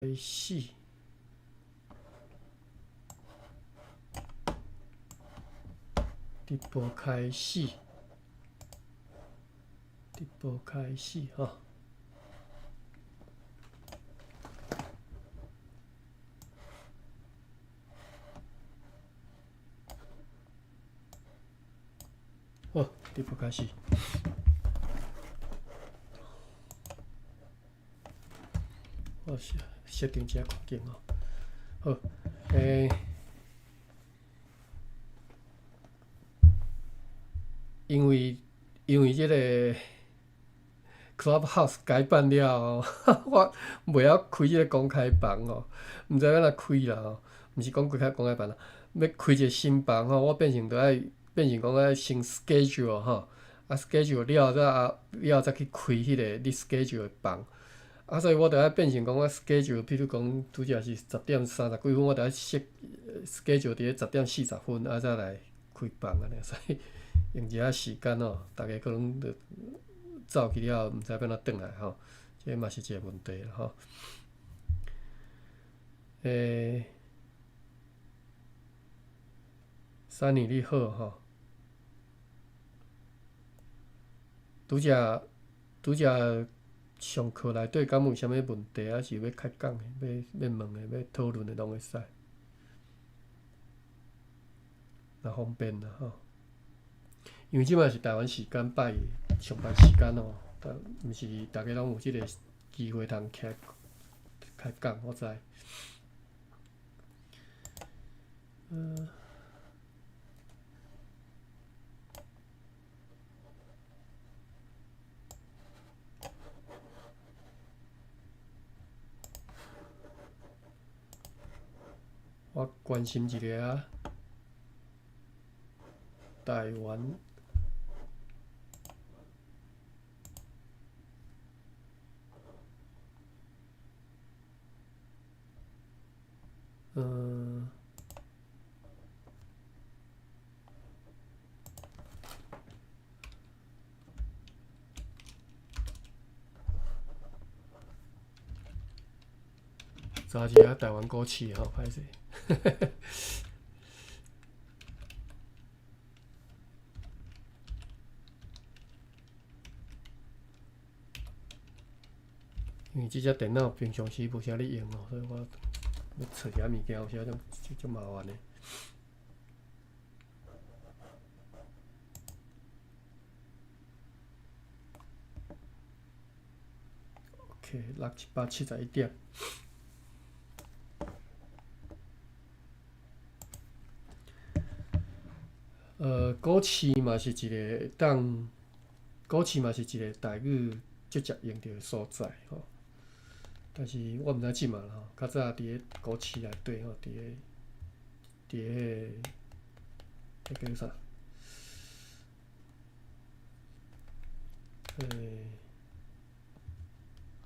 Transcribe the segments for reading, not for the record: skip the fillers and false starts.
始，直播開始，直播開始吼。好，直播開始。我設定一下環境吼。好，因為這個 Clubhouse 改版了後，我袂曉開這個公開房吼，毋知欲按怎開啦吼，毋是講公開房啦，欲開一個新房吼，我變成著愛變成講愛先 schedule 吼，啊 schedule 了後才去開彼個你 schedule 的房。啊，所以我著愛變成講，我 schedule，比如講拄才是10點30幾分，我著愛設 schedule 佇咧10點40分，啊，才來開房按呢，所以用一下時間吼，逐家可能著走去了後，毋知欲按怎轉來吼，這嘛是一個問題啦吼。Sunny 你好吼，拄才上課內底敢有啥物問題，抑是欲開講的、欲問的、欲討論的，攏會使，若方便啦吼。因為這擺是台灣時間拜上班時間哦，但毋是逐家攏有這個機會通起來開講，我知。我關心一下啊，台灣，查一下台灣股市吼，歹勢。因為這隻電腦平常時無啥咧用哦，所以我欲揣一下物件有時足足麻煩的。OK，671點。股市嘛是一個當，股市嘛是一個台語直接用著的所在吼。但是我毋知這馬吼，較早佇咧股市內底吼，佇咧彼個叫啥？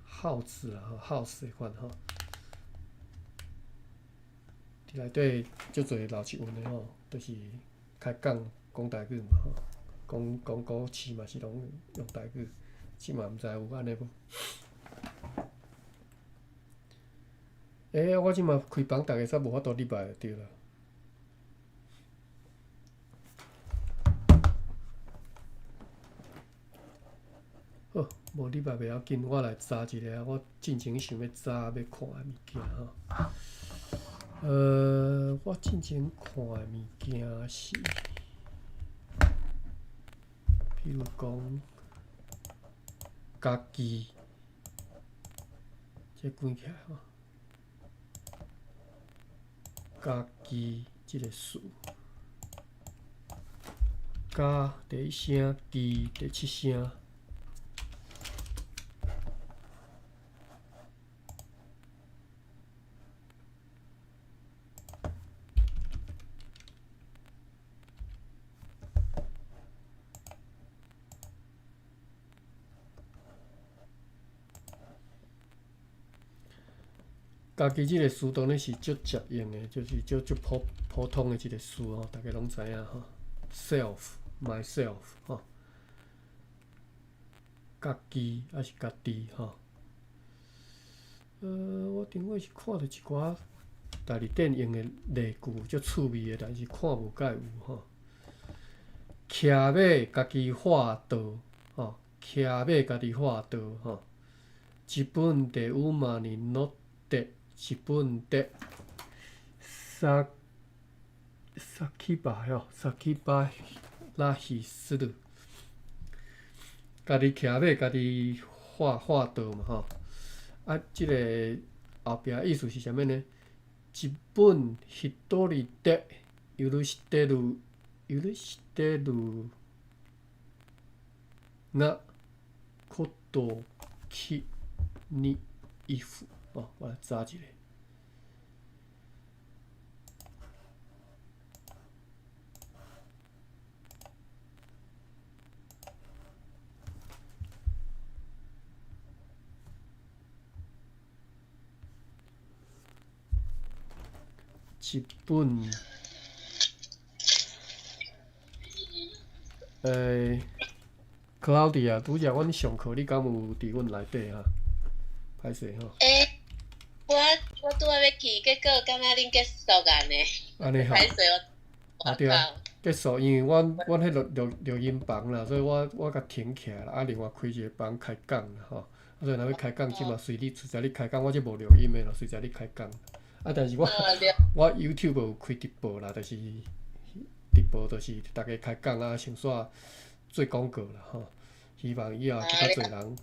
號子啊，吼，house 的款吼，佇內底足濟老一份的吼，就是開講講台語嘛吼，講講股市嘛是攏用台語，這馬毋知有按呢無？我這馬開房，逐家煞無法度入來就對啦。好，無入來袂要緊，我來查一下我進前想欲查欲看的物件吼。我進前看的物件是，比如講，家己，這關起來吼，家己這個詞，家第一聲，己第七聲。家己這個詞當然是足常用的，就是足足普普通的一個詞吼，逐家攏知影吼。Self，myself 吼，家己抑是家己吼。我頂尾是看著一寡大字典用的例句，足趣味的，但是看無蓋有吼。騎馬家己畫道，吼，騎馬家己畫道，吼。自分で馬に乗って自分でさ先ば吼，先ば拉希する。家己騎馬，家己畫畫道嘛吼。啊，這个後壁意思是啥物呢？自分一人で許してる許してるがこときにif 哦，我來查一下。日本，Claudia，拄才阮上課，你敢有佇阮內底哈？歹勢吼。欸，我拄仔欲去，結果感覺恁結束啊呢。按呢吼。歹勢我。啊對啊，結束，因為阮阮彼錄錄錄音房啦，所以我共停起來啦，啊，另外開一個房開講啦吼。啊，所以若欲開講，這嘛隨你隨在你開講，我這無錄音的咯，隨在你開講。啊，但是我 YouTube 有開直播啦，就是直播就是逐家開講啊，先煞做廣告啦吼。希望以後閣較濟人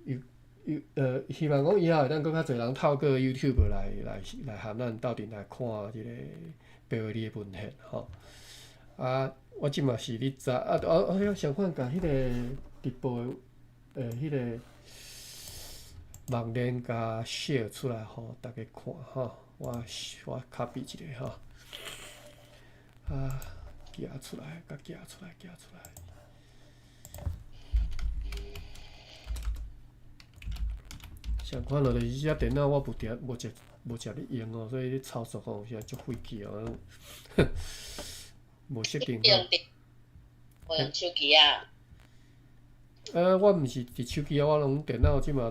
有有希望講以後會當閣較濟人透過 YouTube 來含咱鬥陣來看這個白話字的文獻吼。啊，我這嘛是咧查啊啊啊！相反，共彼個直播的彼個網連共 share 出來，予逐家看吼。我 copy 一下吼，啊，寄出來，共寄出來，寄出來。相款落就是這隻電腦我無定無食無食咧用哦，所以咧操作吼有時足費氣哦，無設定好。無用手機啊？我毋是佇手機啊，我攏電腦這馬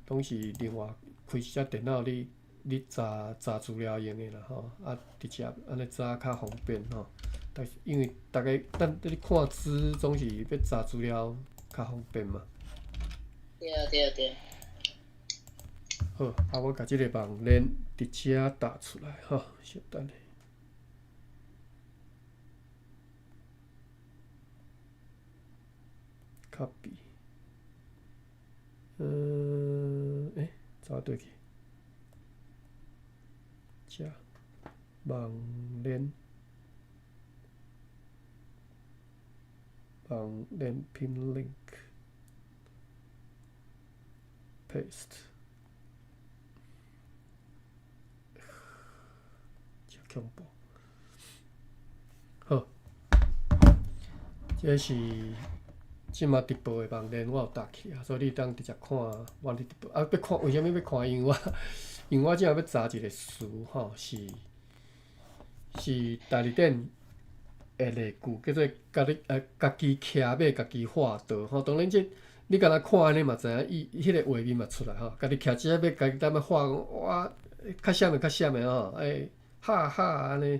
攏是另外開一隻電腦咧。咧查查資料用的啦吼，啊，直接按呢查較方便吼。但是因為逐家咱咧看書總是欲查資料較方便嘛。對對對。好，啊，我共這个網連佇遮打出來吼，稍等下。Copy。欸，走佗去？遮網連，網連 pin link paste，真恐怖。好，這是這馬直播的網連，我有搭起啊，所以你會當直接看我咧直播。啊，欲看為啥物欲看？因為我這欲查一个詞吼，是大字典的例句，叫做家己家己騎馬，家己畫道吼。當然這你敢若看按呢嘛知影，伊彼个畫面嘛出來吼。家己騎一隻馬，家己踮咧畫講哇，較閃的較閃的吼，欸，哈哈按呢。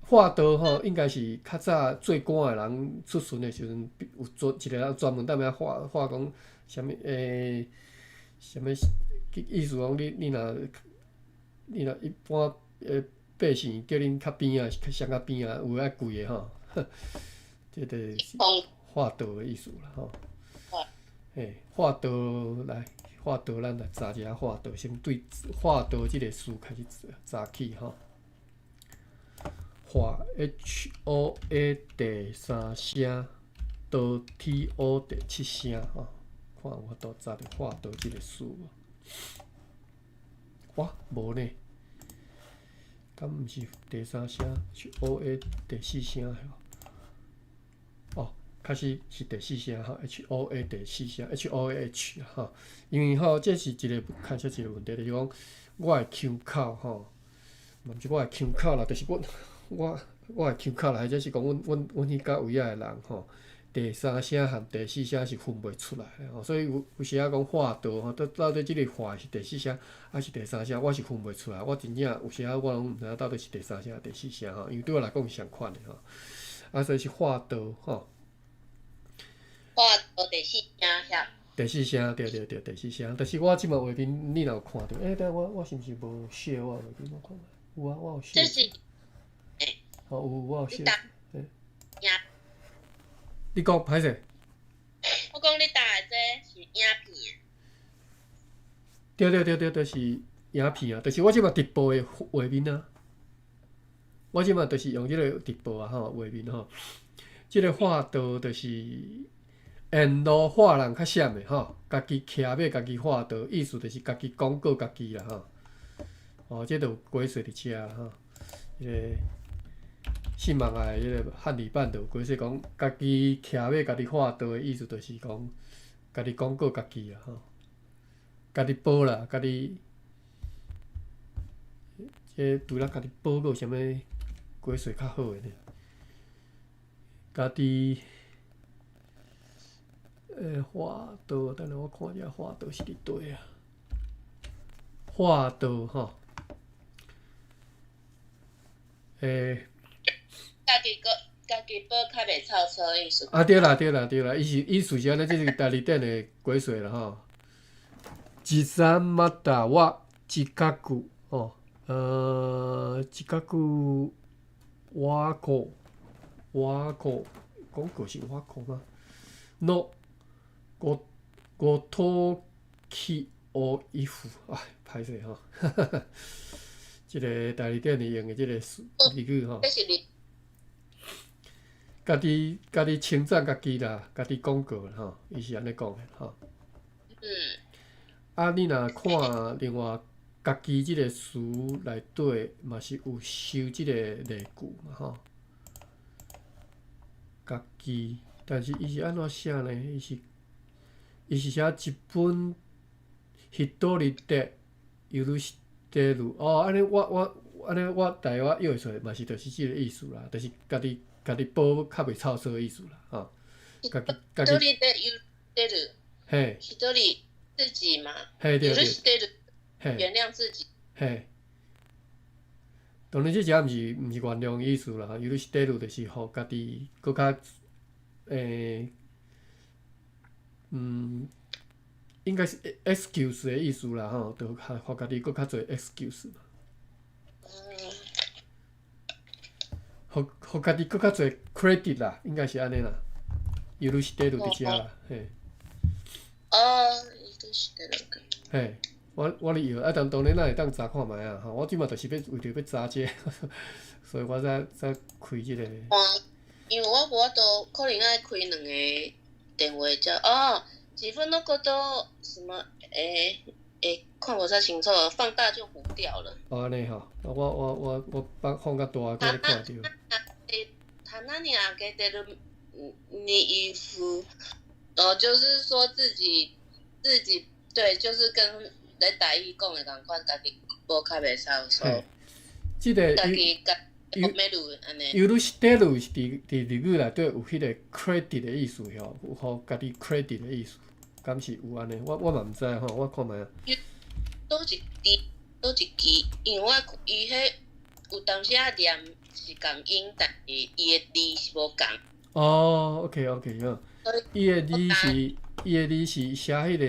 畫道吼，應該是較早做官的人出巡的時陣，有專一個人專門踮遐畫畫講啥物欸，啥物意思講你若一般百姓叫恁較邊仔，較上較邊仔，有愛跪的吼，這就是畫道的意思啦吼。嘿，畫道來，畫道，咱來查一下畫道，先對畫道這個詞開始查起吼。畫 H O A 第三聲，道 T O 第七聲吼，看有法度查著畫道這個詞無？哇，無呢，敢毋是第三聲？是 O A 第四聲吼？哦，確實是第四聲吼，H O A 第四聲，H O A H 吼。因為吼，這是一個牽涉一個問題，就是講我的腔口吼，嘛毋是我的腔口啦，就是我的腔口啦，或者是講阮彼甲位仔的人吼，第三聲和第四聲是分袂出來的吼，所以有時仔講化道吼，到底這个化是第四聲抑是第三聲，我是分袂出來。我真正有時仔我攏毋知影到底是第三聲、第四聲吼，因為對我來講是相款的吼。啊，所以是化道吼。化道第四聲遐。第四聲，對對對，第四聲。但是我這馬畫面，你若有看著？欸，等下我是毋是無 share 我畫面？我看覓。有啊，我有 share。這是。哦，有我有 share。欸，你講歹勢？我講你搭的這是影片。對對對對，就是影片啊，就是我這馬直播的畫面啊。我這馬就是用這个直播啊吼，畫面吼。這个化道就是沿路化人較閃的吼，家己騎馬家己化道，意思就是家己廣告家己啦吼。哦，這就有解說佇遮吼，彼个信望愛彼个漢語版就有解說講，家己騎馬家己化道的意思，就是講家己廣告家己啦吼，家己報啦，家己這除了家己報，閣有啥物解說較好的呢？家己化道，等下我看一下化道是佇佗啊？化道吼，欸。家己閣家己報較袂臭臭意思。啊對啦對啦對啦，伊是意思是按呢，這是代理店的解說啦吼。一三または自覚吼，自覚瓦口瓦口，廣告是瓦口嗎？のごごときお衣服，哎，歹勢吼，這个代理店裡用的這个詞語吼。家己稱讚家己啦，家己廣告啦吼，伊是按呢講的吼。啊，你若看另外家己這个詞內底嘛是有收這个例句嘛吼。家己，但是伊是按怎寫呢？伊是寫日本一人で許してる哦，按呢我按呢我台語譯會出來嘛是就是這个意思啦，就是家己。家己報較袂臭臊的意思啦，吼。家己家己。一人で許してる。嘿。一人自己嘛。嘿對對。許してる。嘿。原諒自己。嘿。當然，這只毋是原諒的意思啦，許してる就是予家己閣較應該是 excuse 的意思啦，吼，就予家己閣較濟 excuse 嘛。予家己閣較濟 credit 啦，應該是按呢啦。許してる佇遮啦，嘿。哦，許してる。嘿，我咧搖，啊，但當然咱會當查看覓啊，吼，我這馬就是欲為著欲查這个，所以我才開這个。因為我無法度，可能愛開兩個電話才哦。自分のこと什麼？欸欸，看無啥清楚，放大就糊掉了。哦，按呢吼，我放較大，閣咧看著。棚に上げてる你衣服，哦，就是說自己對，就是跟咧台語講的仝款，家己報較袂臭臊。這个家己家許してる是佇日語內底有彼个 credit 的意思吼，有予家己 credit 的意思，敢是有按呢？我嘛毋知吼，我看覓啊。佗一支，佗一支，因為我伊彼有當時仔念是仝音，但是伊的字是無仝。哦，OK OK，好。伊的字是寫彼个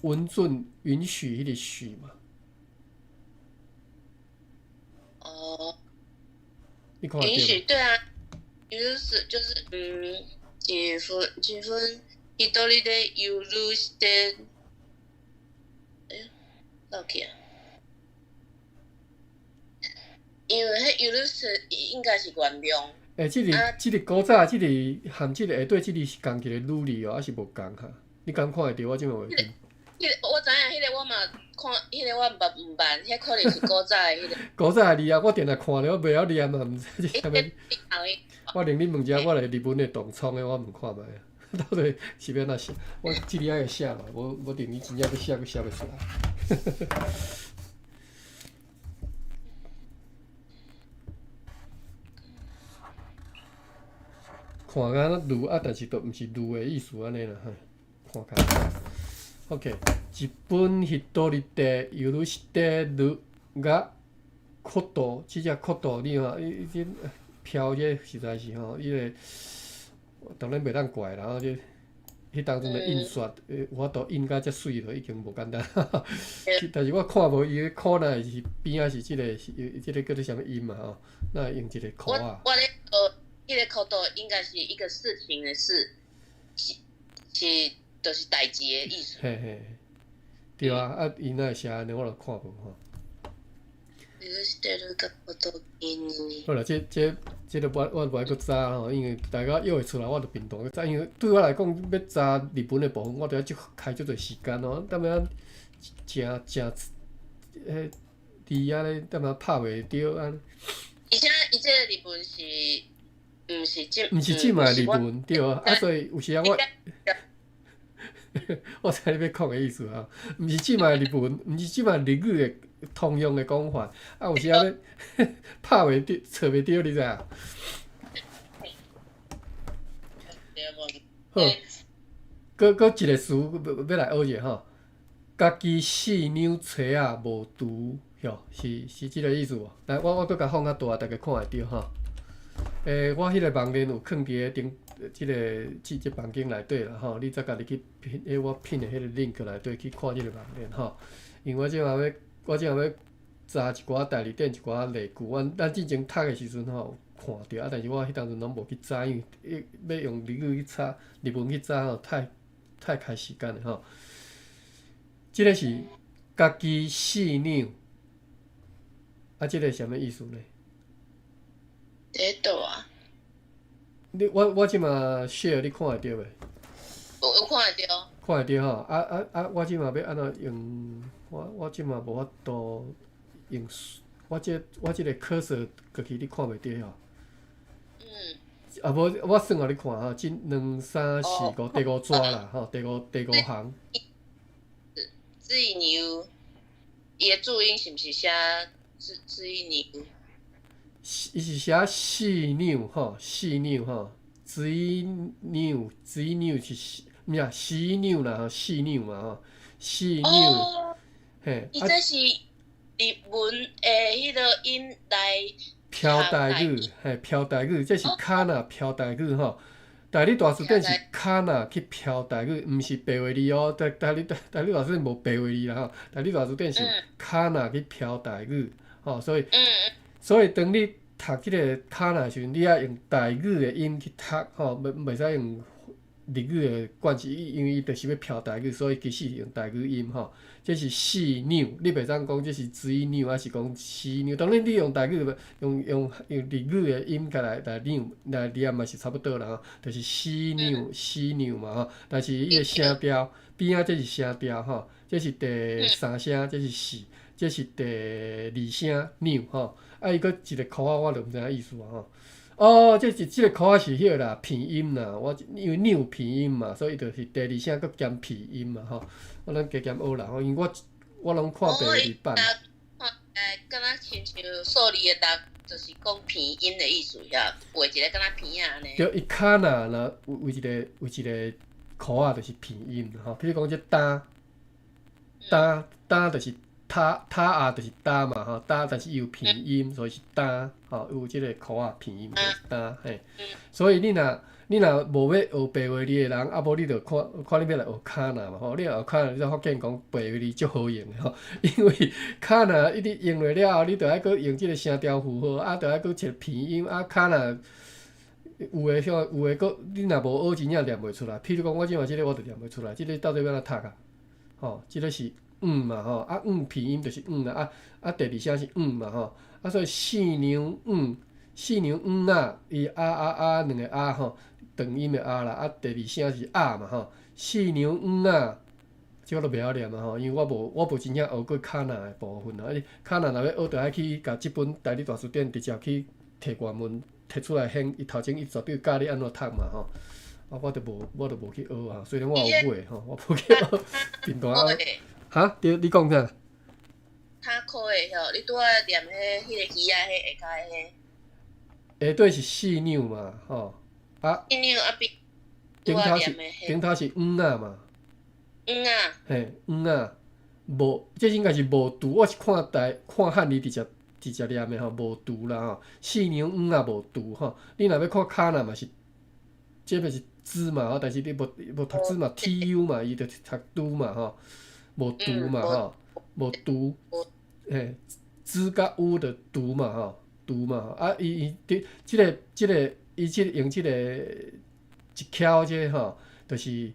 允准、允許彼个許嘛。哦。你看允許對啊，就是自分自分一人で許して，哎呀，落去啊！因為彼許是應該是原諒。欸，這个古早，這个含這个下底這个是仝一个女字哦，抑是無仝哈？你敢看會著我這馬畫面？彼个我知影，彼个我嘛看，彼个我毋捌毋捌，彼可能是古早的彼个。古早的字啊，我定定看著我袂曉念啊，毋知這啥物。我連你問一下，我來日文會凍創的，我問看覓啊？到底是欲按怎寫？我這裡愛寫嘛，無無定你真正欲寫，閣寫袂出來。看看敢若攄啊，但是都毋是攄的意思按呢啦，嘿，看較。OK，自分一人で許してるがこと，這隻こと你看，伊這飄這實在是吼，伊個當然袂當怪啦，吼，這彼當陣的印刷，有法度印甲遮媠就已經無簡單。但是我看無伊可能是邊仔是這個是這個叫做啥物音嘛吼，哪會用一個箍仔？我咧學彼個こと應該是一個事情的事，是是，就是代誌的意思。嘿嘿，對啊，啊，伊哪會寫按呢？我就看無吼。好啦，這這這个我無愛閣查吼，因為大家約會出來，我就貧惰閣查。因為對我來講，欲查日文的部分，我著愛足開足濟時間吼，踮遐誠誠彼字仔咧，踮遐拍袂著按呢。而且伊這個日文是毋是這？毋是這馬的日文對啊，啊所以有時啊我，我知你欲講的意思啊，毋是這馬的日文，毋是這馬日語的通用的講法，啊有時啊欲拍袂著，揣袂著，你知影？好，閣閣一個詞欲來學者吼，家己四兩揣仔無除，吼，是是這个意思無？來，我我閣共放較大，大家看會著吼。我彼個網頁有囥佇咧頂，這个這這房間內底啦吼，你再家己去 pin，我 pin 的彼個 link 內底去看這个網頁吼。因為我這馬欲，我這馬欲查一寡代理店一寡例句，阮咱之前讀的時陣吼有看著，啊，但是我彼當陣攏無去查，因為欲用日語去查，日文去查吼，太太開時間了吼。這个是家己四兩，啊，這个是啥物意思呢？佇佗啊？你我我這馬 share 你看會著袂？有有看會著。看會著吼，啊啊啊！我這馬欲按怎用？我我這馬無法度用，我這我這個 cursor 過去你看袂著吼？嗯。啊無，我算予你看吼，這兩三四五，第五逝啦，吼，第五第五行。子牛，伊的注音是毋是寫子子牛？伊是寫四兩吼，四兩吼，水兩水兩是毋是啊？四兩啦吼，四兩嘛吼，四兩。嘿，伊這是日文的彼个音來飄台語，嘿，飄台語，這是卡那飄台語吼。台語大辭典是卡那去飄台語，毋是白話字哦。台台語台語大辭典無白話字啦吼。台語大辭典是卡那去飄台語，吼，所以所以當你讀這个卡那的時陣，你愛用台語的音去讀吼，袂袂使用日語的慣勢，因為伊就是欲飄台語，所以其實用台語音吼。這是四兩，你袂當講這是水兩，抑是講四兩。當然你用台語用用用日語的音共來來念來念嘛是差不多啦吼，就是四兩四兩嘛吼。但是伊的聲調邊仔這是聲調吼，這是第三聲，這是四，這是第二聲兩吼。啊，伊閣一個箍仔，我就毋知影意思啊吼。哦，這是這個箍仔是彼個啦，鼻音啦。我因為兩鼻音嘛，所以就是第二聲閣兼鼻音嘛吼。我咱加減學啦吼，因為我我攏看白字版。欸，敢若親像數字的六，就是講鼻音的意思遐，畫一个敢若鼻仔按呢。對，伊卡那若有有一個有一个箍仔，就是鼻音吼。比如講這擔擔擔，就是他他啊，就是擔嘛吼，擔，但是伊有鼻音，所以是擔吼，有這个箍仔鼻音就是擔嘿。所以你若你若無欲學白話字的人，啊無你就看看你欲來學卡那嘛吼。你若學卡那，你才發現講白話字足好用的吼，因為卡那一直用落了後，你著愛閣用這个聲調符號，啊，著愛閣揣鼻音，啊，卡那有的像有的閣你若無學真正念袂出來。譬如講，我這馬這个我就念袂出來，這个到底欲按怎讀啊？吼，這个是毋嘛吼，啊毋鼻音就是毋啦，啊啊第二聲是毋嘛吼，啊所以四娘毋，四娘毋啊，伊啊啊啊兩個啊吼，長音的啊啦，啊第二聲是啊嘛吼，四娘毋啊，這我都袂曉念啊吼，因為我無我無真正學過卡那的部分啊，卡那若欲學，著愛去共這本台語大辭典直接去摕原文摕出來顯，伊頭前伊絕對教你按怎讀嘛吼。啊，我著無我著無去學啊，雖然我有買吼，我無去學。平大啊，哈？對，你講啥？較苦的吼，你拄仔念彼彼个魚仔彼下跤彼。下底是四兩嘛，吼，啊，啊，頂頭是頂頭是黃仔嘛？黃仔。嘿，黃仔，無，這應該是無除。我是看台看漢字直接直接念的吼，無除啦吼。四娘黃仔無除吼。你若欲看卡那嘛是，這個是字嘛吼，但是你無無讀字嘛，TU 嘛，伊就讀拄嘛吼，無除嘛吼，無除，嘿，子佮烏就除嘛吼，除嘛吼。啊，伊伊佇這個這個伊這個用這個一敲這個吼，就是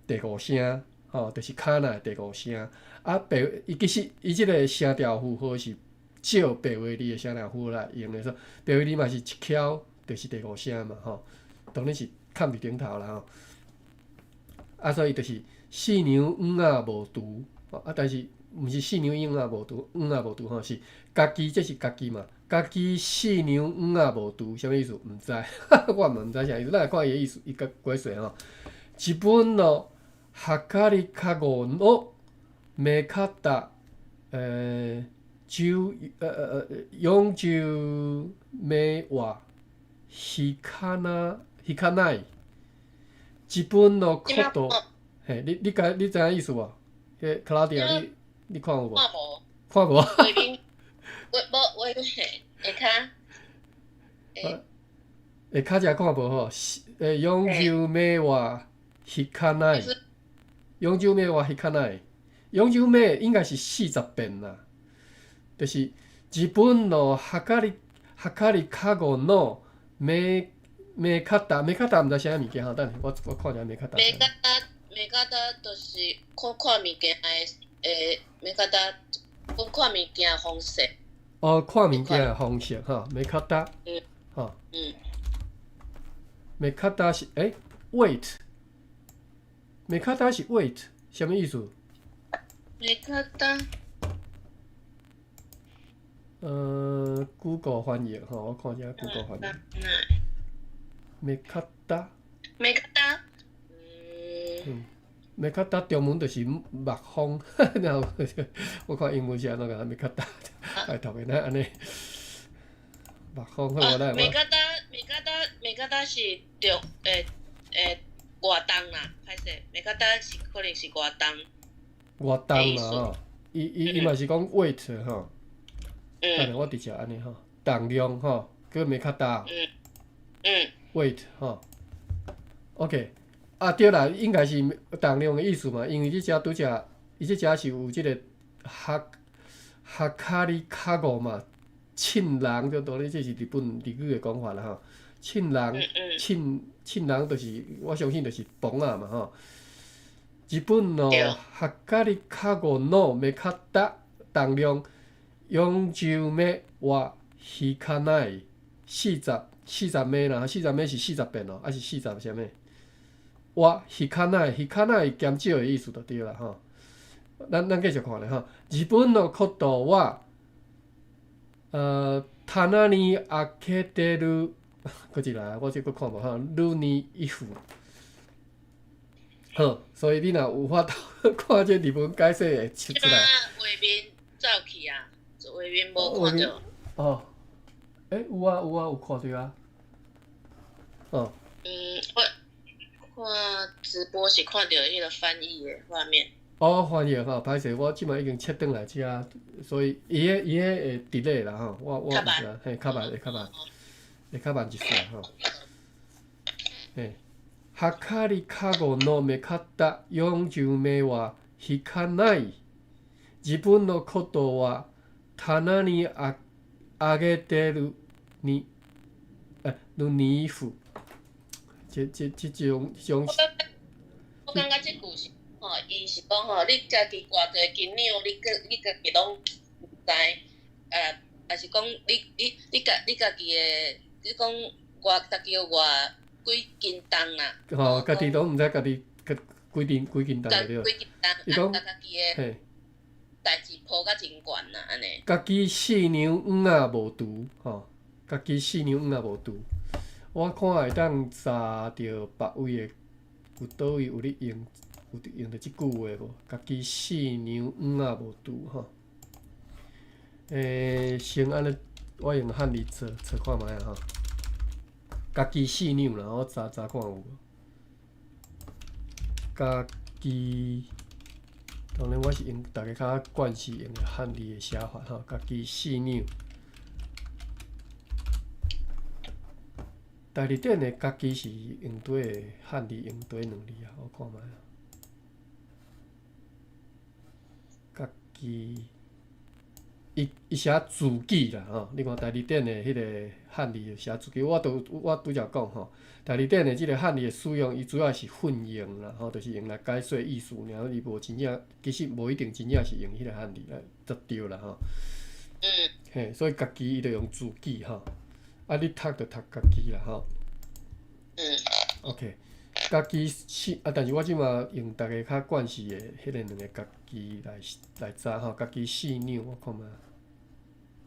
第五聲吼，就是卡那的第五聲。啊，白伊其實伊這個聲調符號是照白話字的聲調符號來用的，說白話字嘛是一敲就是第五聲嘛吼，當然是崁佇頂頭啦吼。啊，所以就是四娘黃仔無除，啊，但是毋是四娘黃仔無除，黃仔無除吼，是家己這是家己嘛，家己四娘黃仔無除，啥物意思？毋知，我嘛毋知啥意思。咱來看伊的意思，伊共解釋吼。自分の量りかごの目方、十四十目は引かな引かない。自分のこと，嘿，你你知你知影意思無？彼克拉迪亞，你你看有無？看無。看無？畫面，畫無畫面下跤。下跤遮看無吼？四十目は引かない。四十目は引かない。四十目應該是40遍啦。就是自分の量り量りかごの目目方目方毋知啥物件吼，等下我我看一下目方。目方目方就是看看物件的欸，目方講看物件方式。哦，看物件的方式吼，目方。吼。目方是欸，weight。目方是 weight，啥物意思？目方。Google 翻譯吼，我看一下 Google 翻譯。目方。目方。目方中文就是目風，然後我看英文是按怎個目方，拜託的，哪按呢？目風好無來？目方目方目方是重欸欸外重啦，歹勢，目方是可能是外重。外重啦吼，伊伊伊嘛是講 weight 吼。等下我直接按呢吼，重量吼，叫目方。weight 吼，OK，啊對啦，應該是重量的意思嘛，因為這遮拄則，伊這遮是有這個哈哈量りかご嘛，秤人就當然這是日本日語的講法啦吼，秤人，秤秤人就是我相信就是磅仔嘛吼。日本の量りかごの目方重量四十目は引かない，四十四十目啦，四十目是40遍哦，還是四十啥物？は引かない，引かない減少的意思就對啦吼。咱咱繼續看咧吼。自分のことは，棚に開けてる，閣一來，我這閣看無吼。るに衣服。好，所以你若有法度看這日文解釋會出出來。畫面走去啊，畫面無看著。哦，欸，有啊有啊有看著啊。哦。嗯，我看直播是看著彼個翻譯的畫面。哦，翻譯吼，歹勢，我這擺已經切轉來遮，所以伊彼伊彼會 delay 啦吼，我我毋知，嘿，較慢會較慢，會較慢一絲吼。嘿，量りかごの目方四十目は引かない。自分のことは棚にあげてるに、るに服。這這這種這種。我感覺這句是吼，伊是講吼，你家己掛一個斤兩，你閣你家己攏毋知，抑是講你你你家你家己的，你講偌家己偌幾斤重啦？吼，家己攏毋知家己幾斤幾斤重對。幾斤重？伊講，家己的代誌鋪甲真懸啦，按呢。家己四娘黃仔無除，吼，家己四娘黃仔無除。我看會當查著別位的，有佗位有咧用，有用著這句話無？家己四娘黃仔無除吼。欸，先按呢，我用漢字查查看覓仔吼。家己四兩啦，我查查看有無。家己，當然我是用逐家較慣勢用的漢字的寫法吼，家己四兩。大字典的家己是用對個漢字用對兩字啊，我看覓啊。家己，伊伊寫自己啦吼，你看大字典的彼個漢字寫自己，我拄我拄才講吼，大字典的這個漢字的使用，伊主要是混用啦吼，就是用來解說意思爾，伊無真正，其實無一定真正是用彼個漢字來才對啦吼。嘿，所以家己伊就用自己吼，啊你讀就讀家己啦吼。OK，家己是啊，但是我這馬用逐家較慣勢的彼個兩个家己來來查吼，家己四兩，我看覓。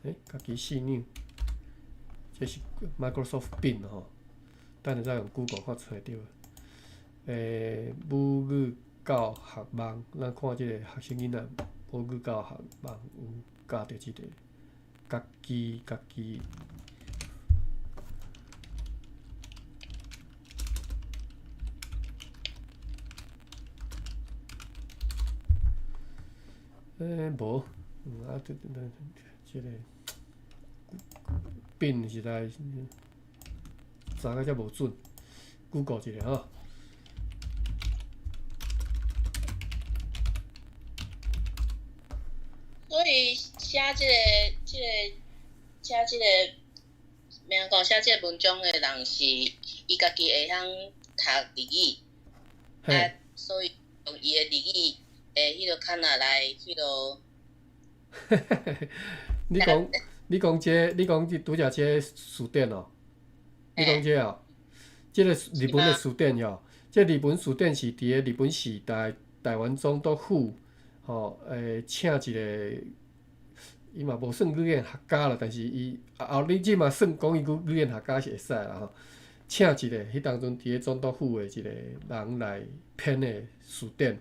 欸，家己四兩，這是 Microsoft Bing 吼，等下再用 Google 看揣著。欸，母語教學網，咱看這個學生囡仔母語教學網有教著這個家己家己。欸，無，啊，這這個變實在查甲遮無準，Google 一下吼。所以寫這个、這个、寫這个，欲按怎講？寫這个文章的人是伊家己會曉讀日語，啊，所以用伊的日語的彼个卡納來彼个。你講，你講這個，你講這拄才這个辭典哦，你講這个哦，這個日本的辭典哦，這個日本辭典是佇个日本時代台灣總督府吼，欸，請一个，伊嘛無算語言學家啦，但是伊後你這嘛算講伊語語言學家是會使啦吼，請一个彼當陣佇个總督府的一個人來編的辭典。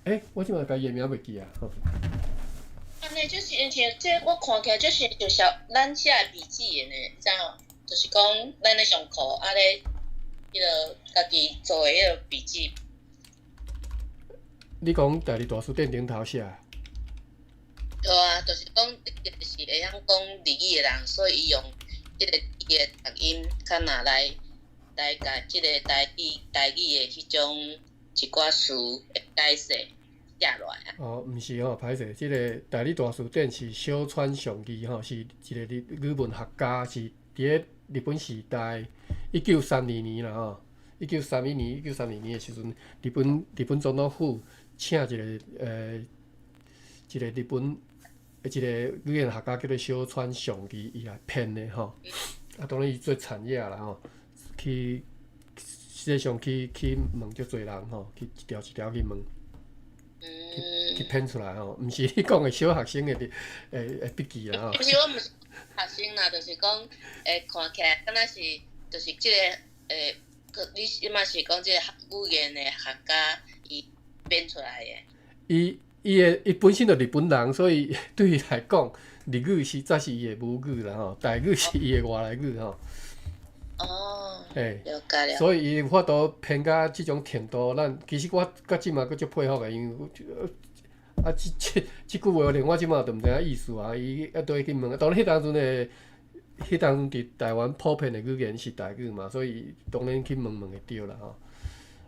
欸，我這馬共伊的名袂記啊吼。按呢就是像這我看起來就是像小咱寫的筆記的呢，你知無？就是講咱咧上課啊咧，彼个家己做的彼个筆記。你講台字大辭典頂頭寫的？對啊，就是講你就是會曉講日語的人，所以伊用這个伊的讀音較若來來共這个台語台語的彼種一寡詞的解釋寫落來啊。哦，毋是吼，歹勢，這个台字大辭典是小川尚義吼，是一个日語文學家，是佇个日本時代1932年啦吼，1931年、1932年的時陣，日本日本總督府請一个呃一個日本一個語言學家叫做小川尚義，伊來編的吼。啊，當然伊做田野啦吼，去實際上去去問足濟人吼，去一條一條去問，去去編出來吼，毋是你講的小學生的的的筆記啦吼。毋是，我毋是學生啦，就是講，會看起來敢若是，就是這個欸，你你嘛是講這個語言的學家伊編出來的。伊伊的伊本身就日本人，所以對伊來講，日語是才是伊的母語啦吼，台語是伊的外來語吼。哦，嘿，了解了。所以伊有法度編到這種程度，咱其實我到這馬閣足佩服的，因為啊，這這這句話連我這馬都毋知影意思啊！伊一對去問，當然彼當陣的，彼當陣佇台灣普遍的語言是台語嘛，所以當然去問問會著啦吼。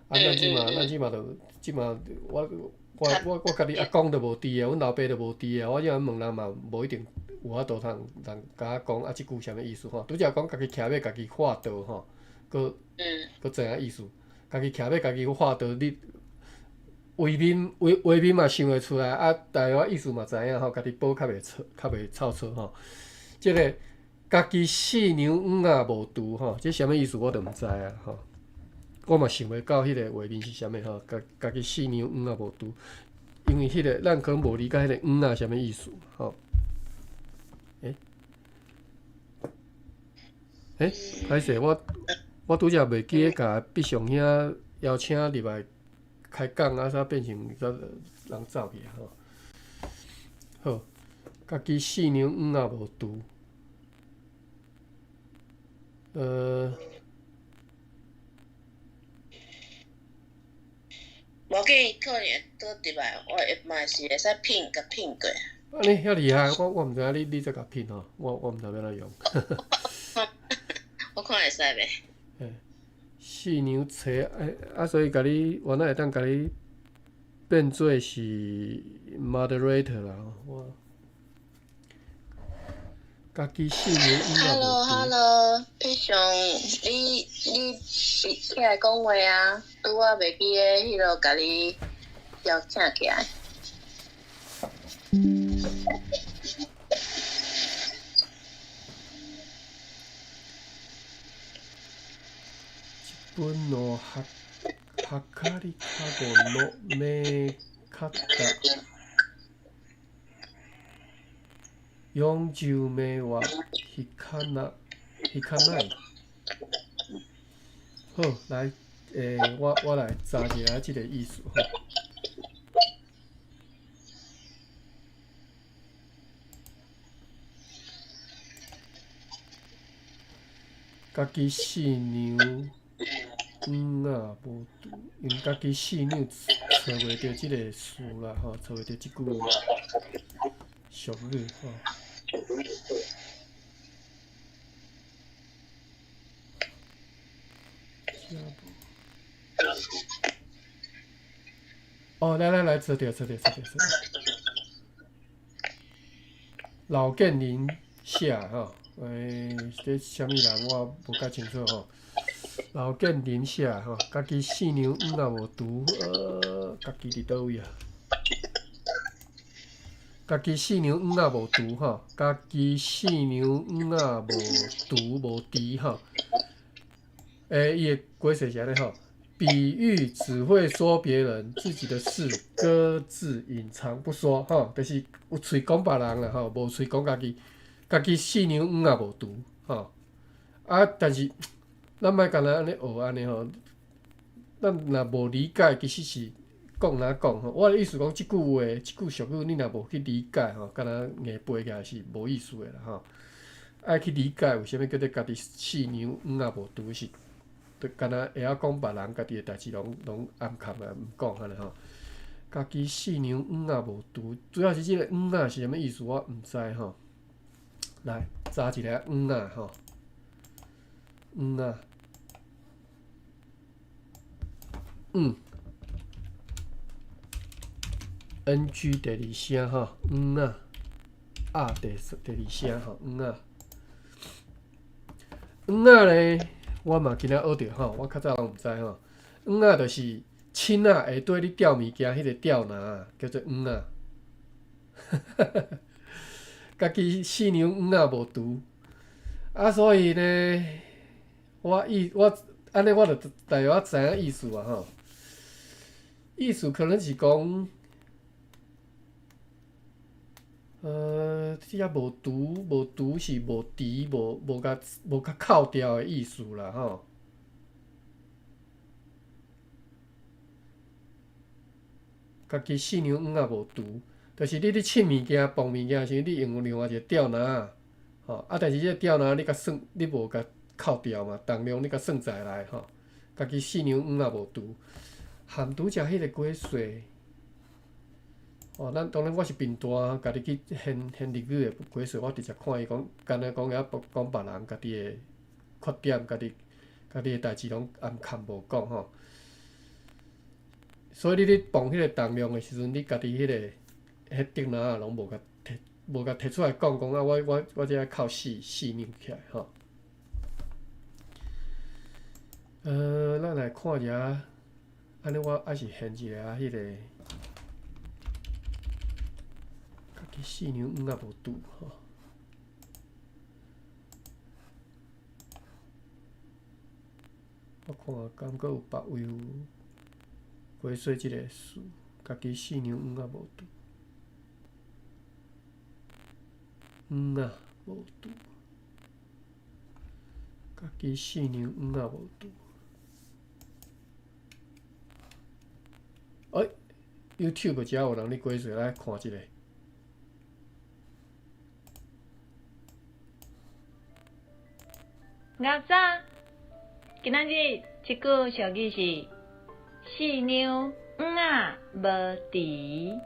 啊，咱這馬咱這馬就這馬我我我我家己阿公都無佇啊，阮老爸都無佇啊，我這問人嘛無一定有法度通人共我講啊，這句啥物意思吼？拄才講家己徛馬，家己畫道吼，閣閣知影意思。家己徛馬，家己畫道，你畫面畫畫面嘛想會出來，啊，大約意思嘛知影吼，家己補較袂錯，較袂臭錯吼。這个家己四娘甕仔無櫥吼，這啥物意思我就毋知啊吼。我嘛想袂到彼个畫面是啥物吼，家家己四娘甕仔無櫥，因為彼个咱可能無理解彼個甕仔啥物意思吼。欸欸，歹勢，我我拄才袂記得共畢上兄邀請入來開講啊，啥變成煞人走去啊吼。好，家己四娘甕仔無櫥，呃。无紧，可能會倒入來，我會嘛是會使拼共拼過。啊，你遐厲害，我毋知影你這共拼吼，我毋知欲按怎用。我看會使袂？嘿，四娘冊，欸，啊，所以共你，原來會當共你變做是 moderator 啦吼，我家己四娘毋仔無 Hello，Hello，珮雄，你起來講話啊？拄仔袂記咧，彼落共你邀請起來。自分のはかりかごの目方40名は引かな引かない。好，來，欸，我來查一下這个意思吼。家己四娘毋仔無除，因家己四娘揣袂著這个詞啦吼，揣袂著這句俗語吼。哦，來來來，揣著揣著揣著揣著。老建林寫吼，欸，這啥物人我無較清楚吼。老建林寫吼，家己四娘毋仔無除，家己佇佗位啊？家己四娘毋仔無除吼，家己四娘毋仔無除無除吼。欸，伊的解釋是按呢吼，比喻只會說別人自己的事，各自隱藏不說吼，就是有喙講別人啦吼，無喙講家己，家己四娘毋仔無除吼。啊，但是咱莫干焦按呢學按呢吼，咱若無理解，其實是講哪講吼。我的意思講，這句話、這句俗語，你若無去理解吼，干焦硬背起來是無意思的啦吼。愛去理解為啥物叫做家己四娘毋仔無除是，就干焦會曉講別人家己的代誌，攏暗藏啊，毋講按呢吼。家己四娘毋仔無除，主要是這个毋仔是啥物意思，我毋知吼。來查一下毋仔吼，毋仔，嗯，ng 第二聲吼，毋仔，啊第二聲吼，毋仔，毋仔咧，我嘛今仔學著吼，我較早攏毋知吼。毋仔就是凊仔下底你吊物件，彼个吊籃叫做毋仔。家己四娘毋仔無除，啊，所以呢，我意我按呢，我就大約知影意思啊吼。意思可能是講，這個無除無除是無除無共扣掉的意思啦吼。家己四娘毋仔無除，就是你咧凊物件、磅物件時，你用另外一个吊籃，吼啊！但是這个吊籃你共算，你無共扣掉嘛，重量你共算在內吼。家己四娘毋仔無除，含拄才彼个解說，哦，咱當然我是貧惰，家己去現現日語的解說，我直接看伊講，干焦講遐講別人家己的缺點，家己的代誌攏暗藏無講吼。所以你咧磅彼个重量的時陣，你家己彼个彼竹籃仔攏無共提，無共提出來講講啊！我這扣四兩起來吼。咱來看一下，按呢我猶是現一下彼个，家己四娘毋仔無除吼。我看敢閣有別位有解說這个詞，家己四娘毋仔無除，毋仔無除，家己四娘毋仔無除。欸，YouTube 遮有人咧解說，來看一下。阿早，今仔日這句俗語是四娘毋仔仔無除。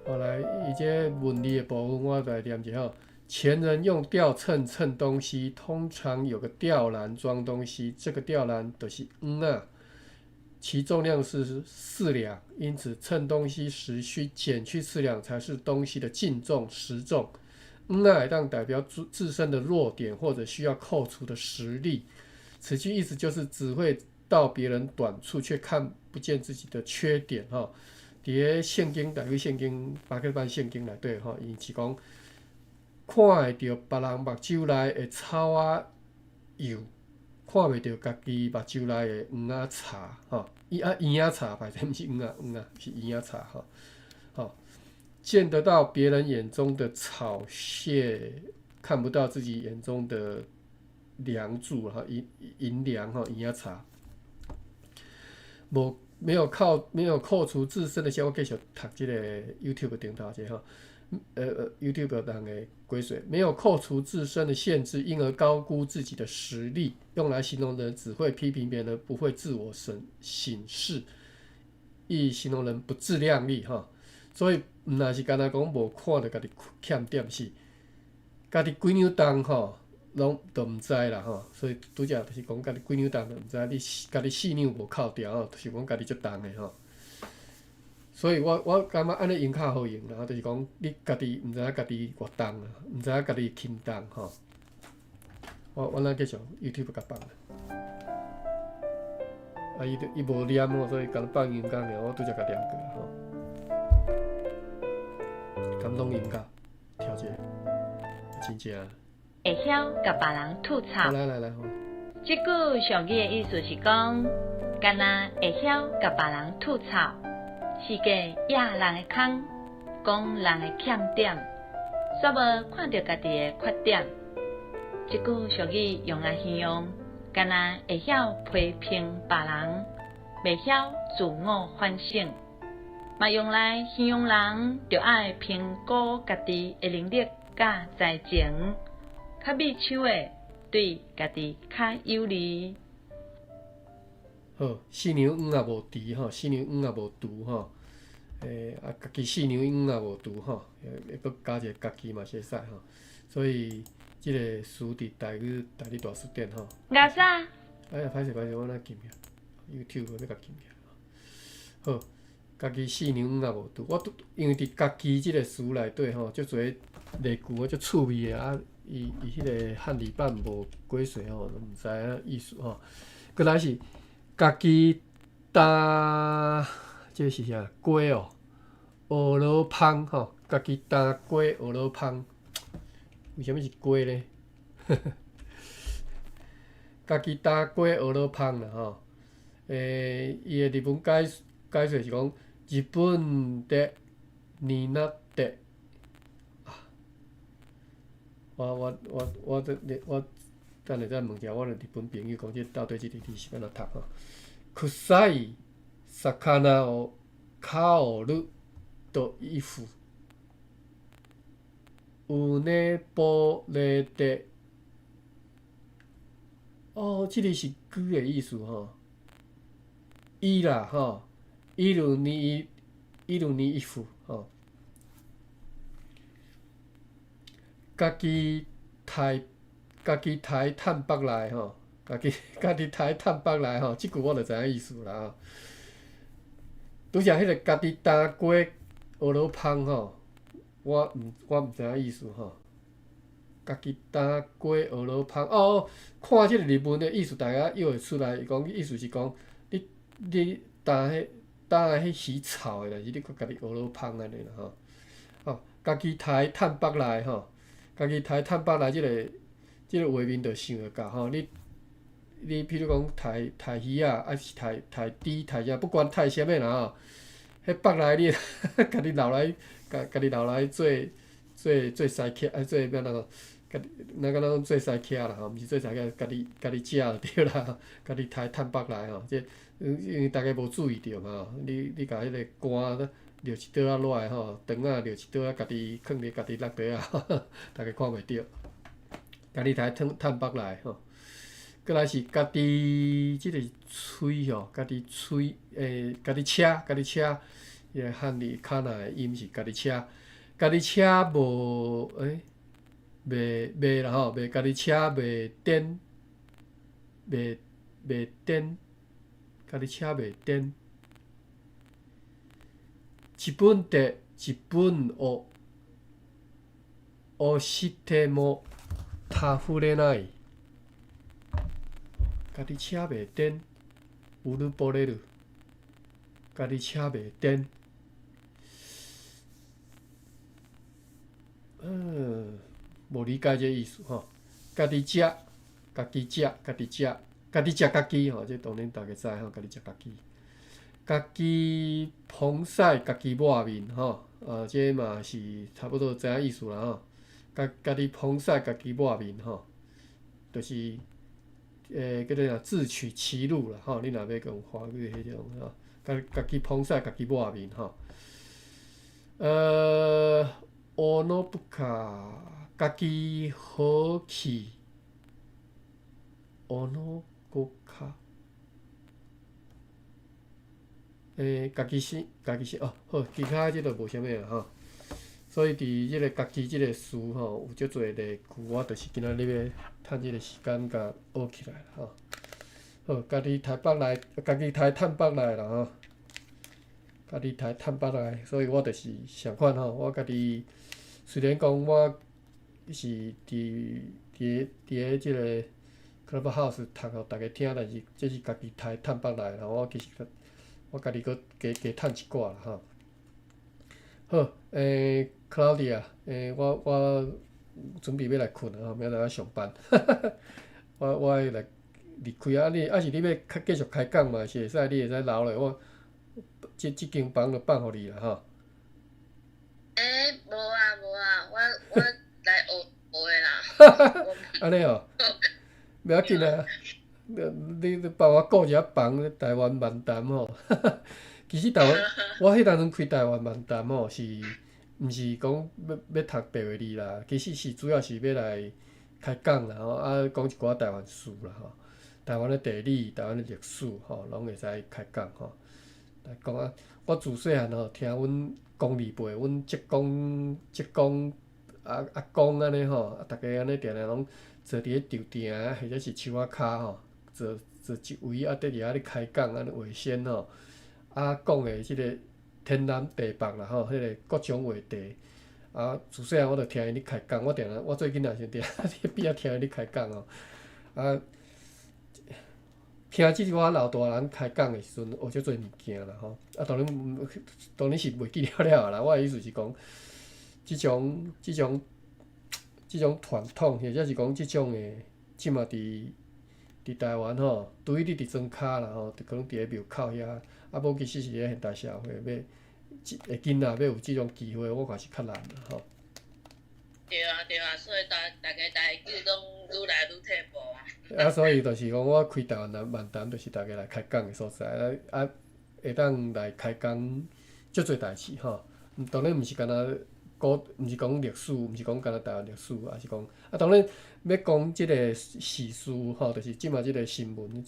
好，來，伊這文字的部分我來念一下吼。前人用吊秤稱東西，通常有個吊籃裝東西，這個吊籃就是甕仔，其重量是4兩，因此稱東西時需減去四兩，才是東西的淨重實重。甕仔會當代表自身的弱點或者需要扣除的實力。此句意思就是只會道別人短處，卻看不見自己的缺點。吼，佇咧聖經，台語聖經，巴克班聖經內底吼，伊是講看會著別人目睭內的草仔幼，看袂著家己目睭內的黃仔柴吼，伊啊圓仔柴，歹勢，毋是黃仔，黃仔是圓仔柴吼，吼，見得到別人眼中的草屑，看不到自己眼中的梁柱哈，銀銀樑吼，圓仔柴，無沒有靠沒有扣除自身的效果，繼續讀這個 YouTube 頂頭者吼。YouTube 人的規水，沒有扣除自身的限制，因而高估自己的實力，用來形容人只會批評別人，不會自我審省視，亦形容人不自量力哈。所以毋若是干焦講無看著家己欠點，是家己幾兩重吼，攏都毋知啦吼。所以拄則就是講家己幾兩重都毋知，你家己4兩無扣掉吼，就是講家己足重的吼。所以我感覺按呢用較好用啦，就是講你家己毋知影家己偌重啊，毋知影家己輕重吼。我咱繼續 YouTube 共放。啊，伊伊無念吼，所以共放音樂爾，我拄則共念過吼。敢攏音樂調者，真正。會曉共別人吐槽。來來來，好。這句俗語的意思是講，干焦會曉共別人吐槽，是個掖人的空，講人的欠點，煞無看著家己的缺點。這句俗語用來形容，干焦會曉批評別人，袂曉自我反省，嘛用來形容人著愛評估家己的能力佮才情，較覕手的對家己較有利。好，4兩黃也無除吼，4兩黃也無除吼。啊，家己4兩黃也無除吼，閣加一個家己嘛是會使吼。所以這個詞佇台語大辭典吼。牙啥？哎呀，歹勢歹勢，我哪撳起 YouTube 欲共撳起來。好，家己4兩黃也無除，我因為佇家己這個詞內底吼，足濟例句我足趣味的啊。伊伊彼個漢字版無解說吼，毋知影意思吼。閣來是家己擔，這個是啥？鍋哦，學羅芳吼，家己擔鍋學羅芳，為啥物是鍋咧？家己擔鍋學羅芳啦吼。伊的日文解解說是講日本的になって。我我我我這我等下再問一下我的日本朋友，講這到底這個字是按怎讀吼？臭い魚を香るといふ。うねぼれて。哦，這個是句的意思吼。伊啦吼，伊魯尼伊魯尼伊夫吼。家己刣家己刣趁腹內吼，家己家己刣趁腹內吼，這句我就知影意思啦吼。拄則彼個家己擔鍋學羅芳吼，我毋知影意思吼。家己擔鍋學羅芳哦，看這個日文的意思，大家約會出來。伊講意思是講，你你擔彼擔的彼魚臭的，但是你閣家己學羅芳按呢啦吼。哦，家己刣趁腹內吼，家己刣趁腹內這個這個畫面就想會到吼。你你譬如講刣刣魚仔，抑是刣刣豬、刣啥，不管刣啥物啦吼，彼腹內你家己留來，家家己留來做做做西客，啊做欲按怎講？家己若敢若講做西客啦吼，毋是做西客，家己家己食就對啦，家己刣趁腹內吼，這因為大家無注意著嘛，你你共彼個肝掠一刀仔落來吼，腸仔掠一刀仔，家己囥佇家己腹底仔，大家看袂著。家己刣趁趁腹內吼。閣來是家己這個喙吼，家己喙家己車，家己車，彼個漢字卡那的音是家己車，家己車無袂袂啦吼，袂家己車袂顛，袂袂顛，家己車袂顛。自分で自分を押しても倒れない。家己車袂顛，うぬぼれる。家己車袂顛。無理解這意思吼。家己食，家己食，家己食，家己食家己吼，這當然大家知吼，家己食家己。家己防曬，家己抹面吼，這嘛是差不多知影意思啦吼。家己防曬，家己抹面吼，就是叫做啥自取其辱啦吼。你若欲講華語彼種吼，家己防曬，家己抹面吼。烏諾布卡，家己好氣，烏諾國卡。家己生，家己生哦，好，其他這個無啥物啦吼。所以佇這個家己這個詞吼，有足濟例句，我就是今仔日欲趁這個時間共學起來吼。好，家己刣腹內，家己刣趁腹內啦吼。家己刣趁腹內，所以我就是相款吼，我家己雖然講我是佇咧這個 Clubhouse 讀予逐家聽，但是這是家己刣趁腹內啦，我其實我家己閣加加趁一寡啦吼。好，Claudia，我準備欲來睏啊，明仔載愛上班，我愛來離開啊！你抑是你欲繼續開講嘛？是會使，你會使留落我，這間房就放予你啦吼。無啊無啊，我來學學的啦。按呢哦，袂要緊啊，你幫我顧一下房，台灣漫談吼。其實台灣，我彼當陣開台灣漫談吼，是毋是講欲讀白話字啦？其實是主要是欲來開講啦吼，啊，講一寡台灣事啦吼，台灣的地理、台灣的歷史吼，攏會使開講吼。來講啊，我自細漢吼聽阮公二輩，阮叔公、叔公、阿公按呢吼，啊，逐家按呢定定攏坐佇咧稻埕或者是樹仔跤吼，坐坐一圍啊，佇遐咧開講按呢話先吼，啊，講的這個天南地北啦吼，彼個各種話題，啊，自細漢我就聽𪜶咧開講，我定定我做囡仔時陣定定佇邊仔聽𪜶咧開講吼，啊，聽這寡老大人開講的時陣，學足濟物件啦吼，啊，當然是袂記了了啦，我的意思是講，這種傳統，或者是講這種的，這馬佇台灣吼，除非你佇莊跤啦吼，就可能佇咧廟口遐，啊，無其實是咧現代社會欲，的囡仔欲有這種機會，我看是較難啦吼。對啊對啊，所以逐家台語攏愈來愈退步啊。啊，所以就是講，我開台灣人漫談，就是逐家來開講的所在，啊，會當來開講足濟代誌吼。當然毋是干焦古，毋是講歷史，毋是講干焦台灣歷史，抑是講啊，當然欲講這個時事吼，就是這馬這個新聞，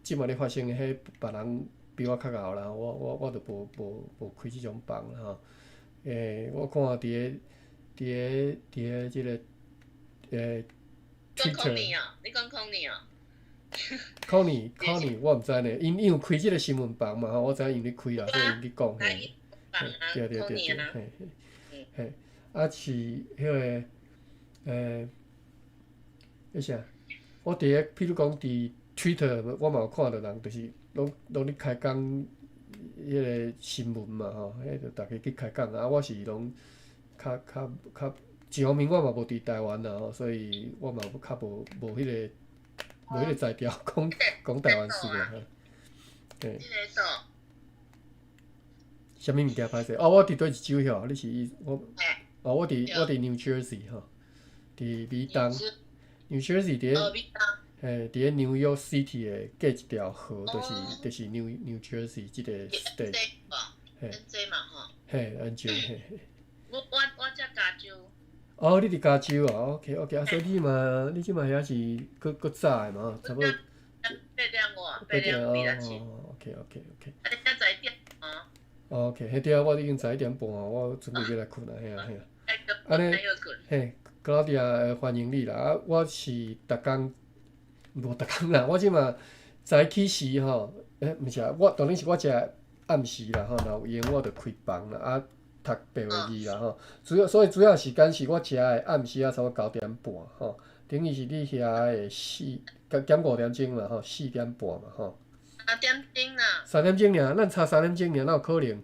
這馬咧發生的，彼別人比我較𠢕啦，我就無開這種房啦吼。我看佇咧這個講康妮哦，你講康妮哦。康妮康妮，我毋知呢，𪜶有開這個新聞房嘛吼，我知影𪜶咧開啦，所以𪜶去講嘿。對對對對，嘿嘿，嘿，啊是彼個彼啥？我佇咧，譬如講佇 Twitter，我嘛有看著人，就是攏咧開講彼個新聞嘛吼，彼就逐家去開講啊，我是攏較，一方面我嘛無佇台灣啦吼，所以我嘛較無彼個才調講講台灣事啦。嘿。啥物物件歹勢？哦，我佇佗一州遐？你是意我？哦，我佇 New Jersey 吼，佇美東。New Jersey 佇咧，嘿，佇咧 New York City 的隔一條河，就是 New Jersey 這個 state。嘿。嘿，N J 嘿。我佇加州。哦，你佇加州啊？OK OK，啊，所以你嘛，你這馬遐是閣閣早的嘛，差不多。 8點外，8點二十七。哦，OK OK OK。啊，你才十一點哦。 OK，彼對啊，我已經11點半啊，我準備欲來睏啊，嘿啊嘿啊。按呢，嘿，克勞迪亞歡迎你啦！啊，我是逐工，無逐工啦，我這馬早起時吼，欸，毋是啊，我當然是我食暗時啦吼，若有閒我就開房啦，啊，讀白話字啦吼。主要所以主要時間是我食的暗時啊，差不多9點半吼，等於是你遐的四減5點鐘嘛吼，4點半嘛吼。三點鐘啦。三點鐘爾，咱差三點鐘爾，哪有可能？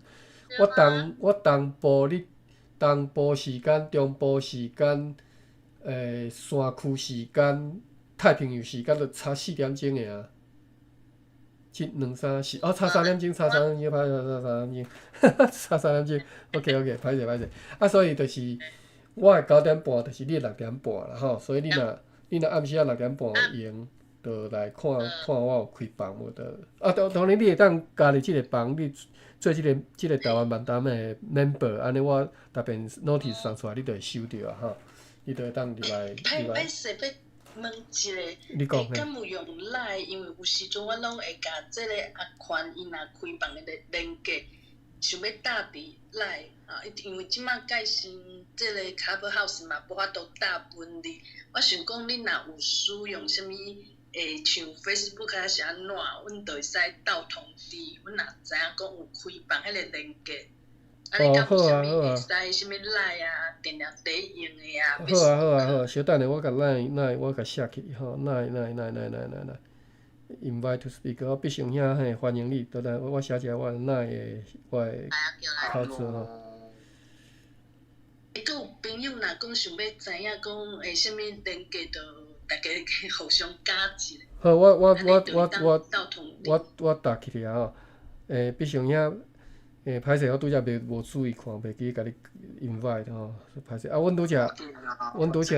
我東我東部你東部時間、中部時間、山區時間、太平洋時間，都差四點鐘的啊。一、兩、三、四，哦，差三點鐘，差三點鐘，歹勢，差三點鐘，差三點鐘。OK OK，歹勢歹勢。啊，所以就是我的九點半，就是你的6點半啦吼。所以你若暗時仔六點半有閒，就來看看我有開房無？就啊，當當然你會當加入這个房，你做這个台灣漫談的 member，按呢我逐遍 notice 送出來，你就會收著啊吼。你就會當入來入來。歹勢欲問一下，你講。敢有用 Line？因為有時陣我攏會共這个阿寬伊若開房的連結，想欲搭佇 Line 啊，因為這馬蓋新這个 Clubhouse 嘛，無法度搭文字。我想講，你若有使用啥物，會像 Facebook 還是按怎，阮就會使鬥通知。阮若知影講有開房彼个連結。啊，你敢有啥物會使啥物 Line 啊，定定佇用的啊？好啊好啊好，小等下我共 Line Line 我共寫起吼，Line Line Line Line Line Line Line，invite to speak，我必須兄嘿歡迎你，等下我寫一下我 Line 的我的口字吼。欸，閣有朋友若講想欲知影講會啥物連結，就大家互相加一下。好，我我打起來吼，必須兄。歹勢，我拄才袂無注意看，袂記共你 invite 吼，歹勢。啊，阮拄才，阮拄才，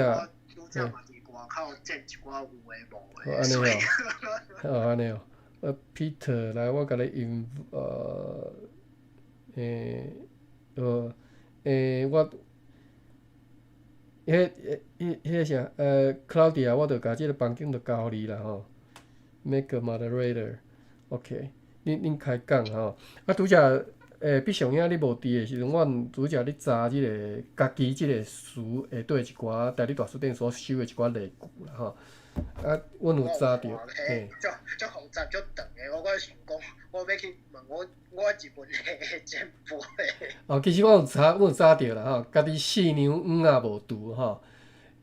拄才嘛佇外口見一寡有的無的。按呢哦，哦按呢哦。Peter，來，我共你 inv 我，彼彼彼个啥，Claudia，我著共這个房間著交予你啦吼。Make a moderator，OK，恁開講吼。啊，拄才。必上兄你無佇的時陣，阮拄才咧查這个家己這个詞下底一寡台語大辭典所收的一寡例句啦吼。啊，阮有查著，嘿。足足複雜足長的，我閣想講，我欲去問我日文的前輩。哦，其實我有查，我有查著啦吼，家己四兩黃仔無除吼，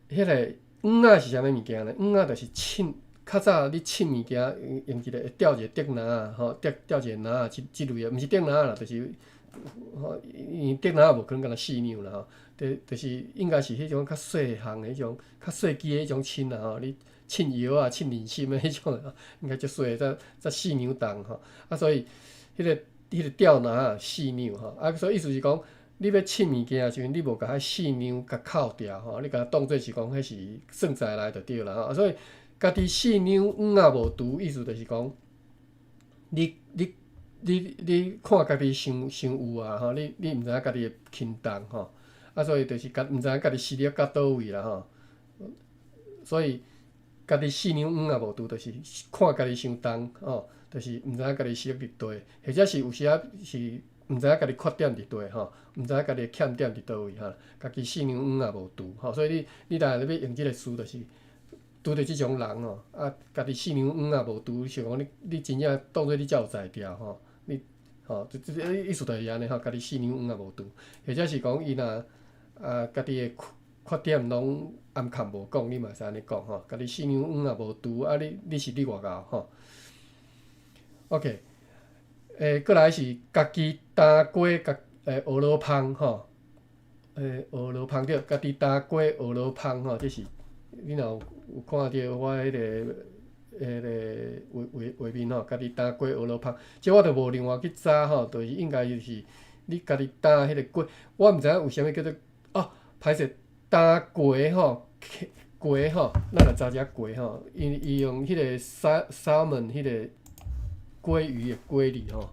彼个黃仔是啥物物件呢？黃仔就是凊，較早你凊物件用一个會吊一個竹籃仔吼，吊吊一個籃仔這這類的，毋是竹籃仔啦，就是吼，因為竹籃仔無可能干焦四兩啦吼，就是應該是彼種較細項的彼種，較細支的彼種凊啦吼，你凊藥啊、凊人參的彼種，應該足細才才四兩重吼，啊所以彼个吊籃仔四兩吼，啊所以意思是講，你欲凊物件的時陣，你無共彼四兩共扣掉吼，你共當做是講彼是算在內就對啦吼，所以家己四兩黃仔無除，意思就是講，你看家己傷傷有啊吼，你毋知影家己的輕重吼，啊所以就是家毋知影家己實力到佗位啦吼，所以家己四兩黃仔無除，就是看家己傷重吼，就是毋知影家己實力佇佗，或者是有時仔是毋知影家己缺點佇佗吼，毋知影家己的欠點佇佗位吼，家己四兩黃仔無除吼，所以你若欲用這个詞，就是拄著這種人吼，啊，家己四兩黃仔無除，想講你真正當做你才有才調吼，你吼，這這意思就是按呢吼，家己四兩黃仔無除，或者是講伊若啊家己的缺點攏暗藏無講，你嘛會使按呢講吼，家己四兩黃仔無除，啊你是你偌𠢕吼？OK，過來是家己擔粿共芋螺芳吼，芋螺芳對，家己擔粿芋螺芳吼，這是你若有看著我彼个畫畫面吼，家己擔粿芋螺芳，這我就無另外去查吼，就是應該就是你家己擔彼个粿，我毋知影為啥物叫做哦，歹勢擔粿吼，粿吼，咱來查一下粿吼，伊伊用彼個 salmon 彼個鮭魚的鮭字吼，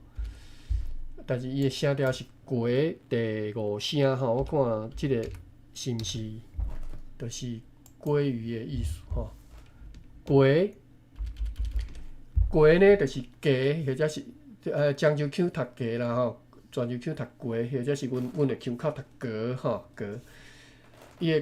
但是伊的聲調是粿第五聲吼，我看這个是毋是？就是鮭魚的意思吼。鮭，鮭呢，就是鮭，或者是漳州腔讀鮭啦吼，泉州腔讀鮭，或者是阮的腔口讀蛤吼蛤。伊的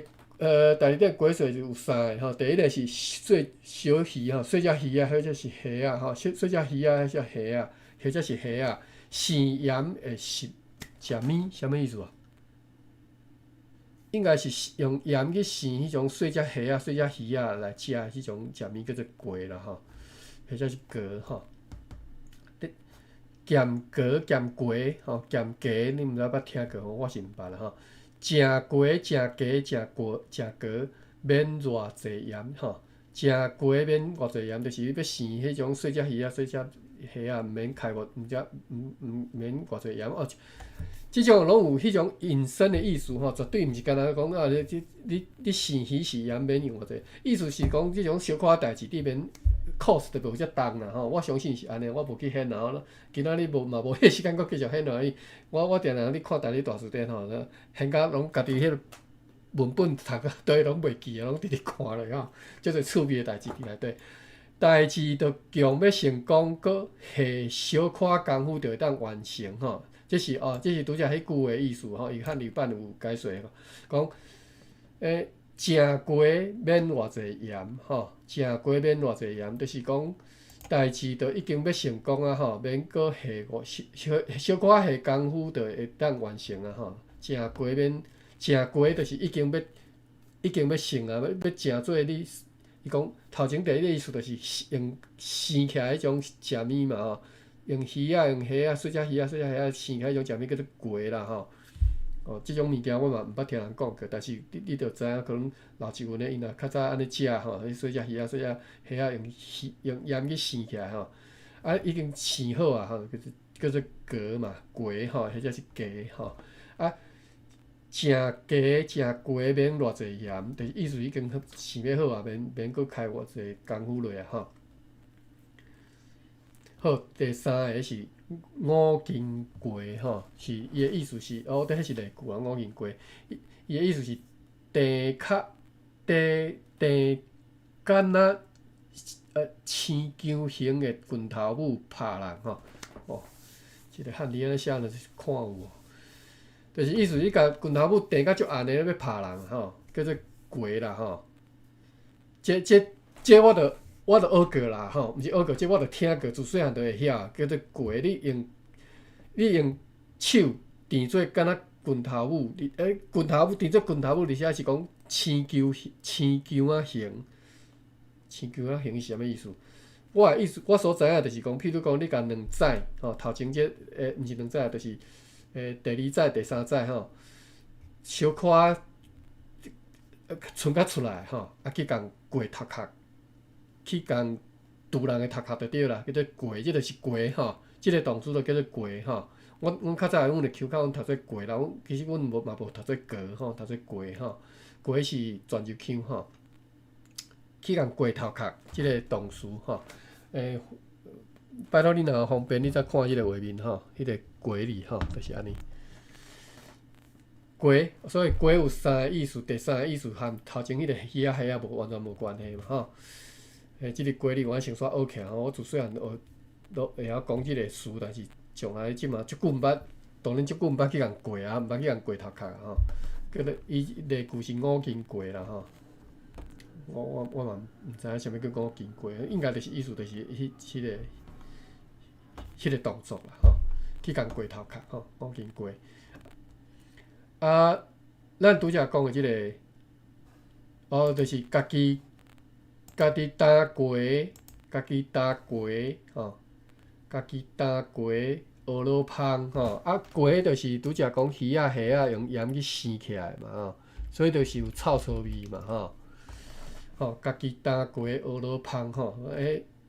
第二點鮭細就有三个吼，第一个是細小魚吼，細隻魚仔，或者是蝦仔吼，細細隻魚仔，或者蝦仔，或者是蝦仔，生鹽會食食物，啥物意思啊？應該是用鹽去生彼種細隻蝦仔、細隻魚仔來食，彼種食物叫做鮭啦吼，或者是蛤吼。鹹蛤、鹹鮭吼、鹹鮭，你毋知捌聽過無？我是毋捌啦吼。食鮭、食鮭、食鮭、食蛤，免偌濟鹽吼。食鮭免偌濟鹽，就是你欲生彼種細隻魚仔、細隻蝦仔，毋免開偌，毋則毋毋免偌濟鹽哦。這種攏有彼種引申的意思吼，絕對毋是干焦講啊！你你你生魚是鹽免用偌濟，意思是講這種小可代誌你免 cost 就無遮重啦吼。我相信是按呢，我無去掀啦吼。今仔日無嘛無彼個時間閣繼續掀落去。我定定咧看台語大辭典吼，掀甲攏家己彼個文本讀甲底攏袂記啊，攏直直看落吼，足濟趣味的代誌佇內底。代誌著強欲成功，閣下小可工夫就會當完成吼。這是哦，這是拄才彼句話意思吼。伊漢語版有解說講，食鮭免偌濟鹽吼，食鮭免偌濟鹽，就是講代誌著已經欲成功啊吼，免閣下偌小小可下工夫就會當完成啊吼。食鮭免食鮭，就是已經欲成啊，欲誠做你，伊講頭前第一个意思就是用生起來彼種食物嘛吼。用魚仔、用蝦仔、細隻魚仔、細隻蝦仔生起來彼種食物叫做鮭啦吼。哦，這種物件我嘛毋捌聽人講過，但是你著知影，可能老一輩的𪜶若較早按呢食吼，彼細隻魚仔、細隻蝦仔用魚用鹽去生起來吼，啊已經生好啊吼，叫做蛤嘛，鮭吼，或者是鮭吼，啊食鮭食鮭免偌濟鹽，就是意思已經生欲好啊，免閣開偌濟工夫落啊吼。好，第三个是五斤雞吼，是伊的意思是，哦，這彼是例句啊，五斤雞，伊的意思是甜較甜甜敢若青球形的拳頭母拍人吼，哦，這个漢字按呢寫就是看有無？就是意思你共拳頭母硩甲足絚的欲拍人吼，叫做雞啦吼。這我著學過啦吼，毋是學過，這我著聽過，自細漢就會曉，叫做雞。你用手硩做敢若拳頭母，拳頭母硩做拳頭母，而且是講青球青球仔形，青球仔形是啥物意思？我的意思，我所知影就是講，譬如講，你共兩指吼，頭前這毋是兩指，就是第二指、第三指吼，小可伸較出來吼，啊去共過頭殼。去共拄人的頭殼就對啦，叫做過，這就是過吼，這個動詞就叫做過吼。阮較早阮的腔口阮讀做過啦，阮其實阮無嘛無讀做過吼，讀做過吼。過是泉州腔吼，去共過頭殼，這個動詞吼。拜託你若方便，你再看這個畫面吼，彼個過字吼，就是按呢。過，所以過有三個意思，第三個意思和頭前彼個魚仔蝦仔無完全無關係嘛吼。這个雞字我先煞學起來吼，我自細漢學攏會曉講這个詞，但是從來這馬足久毋捌，當然足久毋捌去共過啊，毋捌去共過頭殼啊吼。叫做伊例句是五斤雞啦吼。我嘛毋知影啥物叫五斤雞，應該就是意思就是彼個動作啦吼，去共過頭殼吼，五斤雞。啊，咱拄才講的這个，哦，就是家己。家己擔雞，家己擔雞，吼，家己擔雞蚵仔芳吼，啊雞就是拄才講魚仔蝦仔用鹽去生起來嘛吼，所以就是有臭臊味嘛吼，吼，家己擔雞蚵仔芳吼，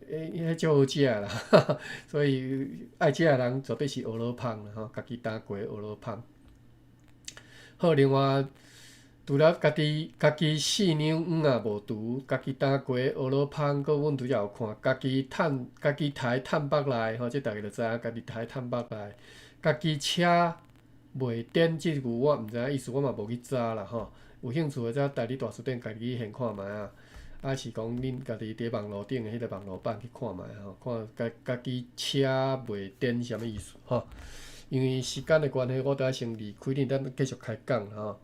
彼足好食啦，所以愛食的人絕對是蚵仔芳啦吼，家己擔雞蚵仔芳。好，另外。除了家己四兩黃仔無除，家己擔雞蚵仔芳，閣阮拄才有看，家己趁家己刣趁腹內吼，這逐家就知影，家己刣趁腹內，家己車袂顛，這句我毋知影意思，我嘛無去查啦吼。有興趣的則台語大辭典家己去現看覓啊，抑是講恁家己佇網路頂的彼個網路版去看覓吼，看家家己車袂顛啥物意思吼。因為時間的關係，我著愛先離開恁，咱繼續開講吼。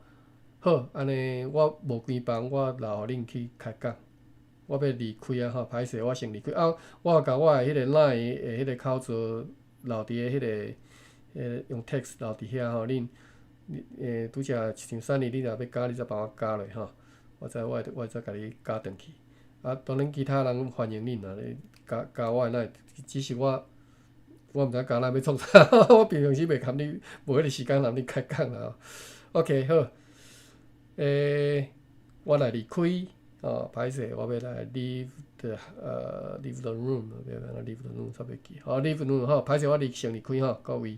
好，按呢我無關房，我留予恁去開講。我欲離開啊吼，歹勢，我先離開啊。我共我的彼個 LINE 的彼個口座留佇个彼個，用 text 留佇遐吼，恁，拄才像珊妮，你若欲加，你再幫我加落吼。我再我會我會再共你加轉去。啊，當然其他人歡迎恁啦，你加加我的 LINE，只是我。我毋知加來欲創啥，我平常時袂含你，無彼個時間含你開講啦。OK，好，我來離開，哦，歹勢，我欲來 leave the room，欲按怎 leave the room 煞袂記，好，leave the room 吼，歹勢，我離先離開吼，各位。